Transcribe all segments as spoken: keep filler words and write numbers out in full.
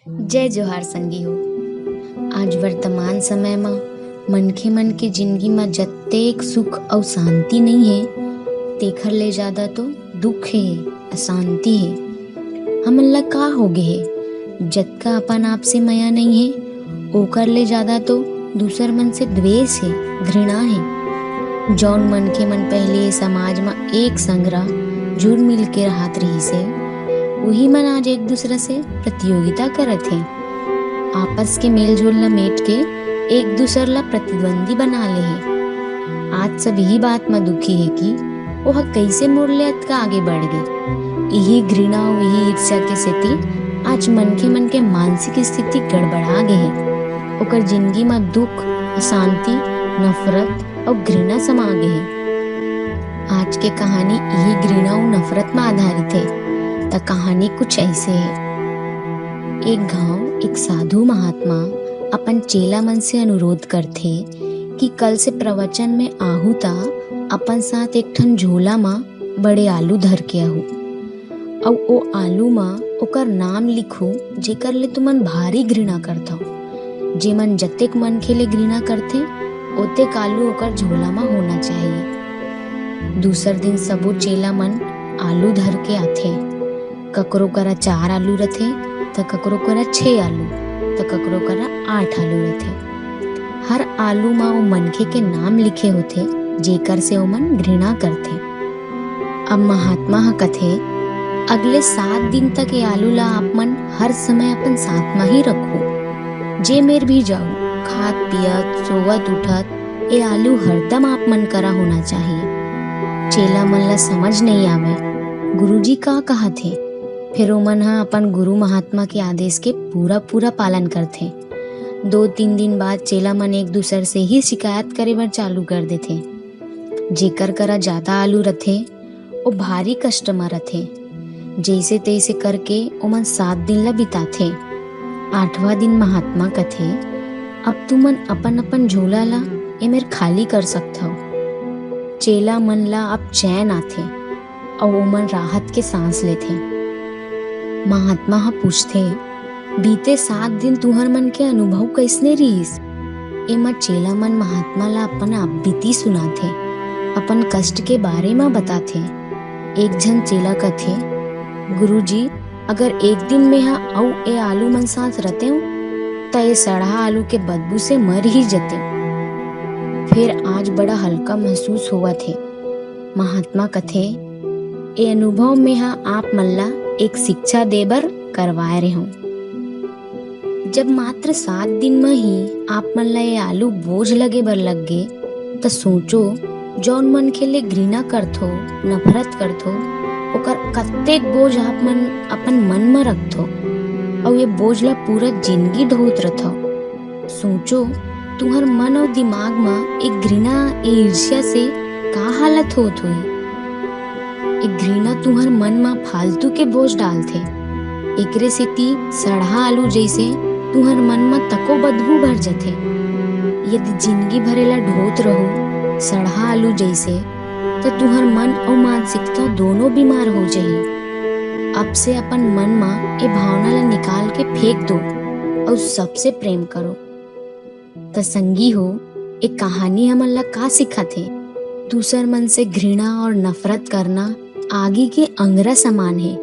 जय जोहार संगी हो। आज वर्तमान समय म मनखे मन के जिंदगी म जतेक सुख अउ शांति नइ हे, तेखर ले जादा तो दुख हे, अशांति हे। हमन ला का हो गे हे? जतका अपन आप से मया नइ हे, ओकर ले जादा तो दूसर मन से द्वेष हे, घृणा हे। जौन मनखे मन पहले समाज म एक संग रह जुल मिल के रहत रहिस हे, उही मन आज एक दूसरा से प्रतियोगिता करत हे। आपस के मेलजोल ल मेट के एक दूसर ल प्रतिद्वंदी बना ले हे। आज सब इही बात म दुखी हे कि ओह कइसे मोर ले अतका आगे बढ़ गे। इही घृणा अउ इही ईर्ष्या के सेती आज मनखे मन के मानसिक स्थिति गड़बड़ा गे हे। ओकर जिंदगी म दुख, अशांति, नफरत अउ घृणा समा गे हे। आज के कहानी इही घृणा अउ नफरत म आधारित हे। त कहानी कुछ अइसे हे। एक घांव एक साधु महात्मा अपन चेला मन से अनुरोध करथे कि कल से प्रवचन में आहू त अपन साथ एक ठन झोला म बड़े आलू धर के आहू, अउ ओ आलू म ओकर नाम लिखू, जेकर ले तुमन भारी घृणा करथव। जेमन जतेक मनखे ले घृणा करथे, ओतेक आलू ओकर झोला म होना चाहिए। दूसर दिन सबो चेला मन आलू धर के आथे। ककरो करा चार आलू रथे, त ककरो करा छह आलू, त ककरो करा आठ आलू रथे। हर आलू म ओ मनखे के नाम लिखे होथे, जेकर से ओमन घृणा करथे। अब महात्मा ह कथे, "अगले सात दिन तक ये आलू ला आप मन हर समय अपन साथ म ही रखो। जे मेर भी जाओ, खात पियत, सोवत उठत, ये आलू हरदम आप मन करा होना चाहिए।" चेला मन ला समझ नइ आवे, गुरुजी का कहत हे। फिर ओमन ह अपन गुरु महात्मा के आदेश के पूरा पूरा पालन करथे। दो तीन दिन बाद चेला मन एक दूसर से ही शिकायत करे बर चालू कर देथे। जेकर करा जादा आलू रथे, ओ भारी कष्ट म रथे। जइसे तइसे करके ओमन सात दिन ला बिताथे। आठवां दिन महात्मा कथे, "अब तुमन अपन अपन झोला ला एमेर खाली कर सकथव।" चेला मन ला अब चैन आथे अउ ओमन राहत के सांस लेथे। महात्मा ह पूछथे, "बीते सात दिन तुंहर मन के अनुभव कइसने रिहिस?" एमा चेला मन महात्मा ला अपन आप बीती सुनाथे, अपन कष्ट के बारे म बताथे। एक झन चेला कथे, "गुरुजी, अगर एक दिन मेंहा अउ ए आलू मन साथ रतेंव, त ए सड़हा आलू के बदबू से मर ही जतेंव। फेर आज बड़ा हल्का महसूस होवत हे।" महात्मा कथे, "ए अनुभव मेंहा आप मन ला एक शिक्षा दे बर करवाए रेहेंव। जब मात्र सात दिन म ही आप मन ला ए आलू बोझ लगे बर लग गे, त सोचो, जौन मनखे ले घृणा करथो, नफरत करथो, ओकर कत्तेक बोझ आप मन अपन मन म रखथो, अउ ये बोझ ला पूरा जिंदगी ढोत रथो। सोचो, तुंहर मन अउ दिमाग म एक घृणा, ए ईर्ष्या से का हालत होत होही?" ए घृणा तुंहर मन म फालतू के बोझ डालथे। एकरे सेती सड़हा आलू जइसे तुंहर मन म तको बदबू भर जथे। यदि जिंदगी भर एला ढोत रहू सड़हा आलू जइसे, त तुंहर मन अउ मानसिकता दोनों बीमार हो जही। अब से अपन मन म ए भावना ला निकाल के फेंक दो अउ सबसे प्रेम करो। त संगी हो, ए कहानी हमन ला का सिखाथे? दूसर मन से घृणा और नफरत करना आगी के अंगरा समान हे।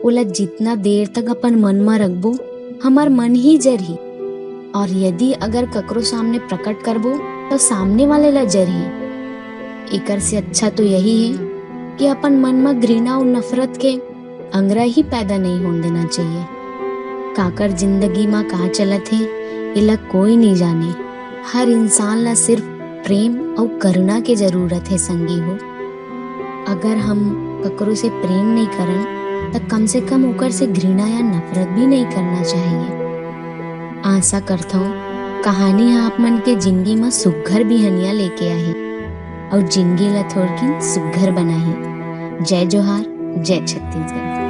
ओला जितना देर तक अपन मन म रखबो, हमर मन ही जरही। और यदि अगर ककरो सामने प्रकट करबो, तो सामने वाले ला जरही। एकर से अच्छा तो यही हे कि अपन मन म घृणा और नफरत के अंगरा ही पैदा नइ होन देना चाहिए। काकर जिंदगी म का चलत हे, एला कोई नइ जाने। हर इंसान ला सिर्फ प्रेम अउ करुणा के जरूरत हे संगी हो। अगर हम ककरो से प्रेम नइ करन, त कम से कम ओकर से घृणा या नफरत भी नइ करना चाहिए। आशा करथौं, कहानी ह आप मन के जिंदगी म सुघर बिहनिया लेके आही अउ जिंदगी ला थोरकिन सुघर बनाही। जय जोहार, जय छत्तीसगढ़।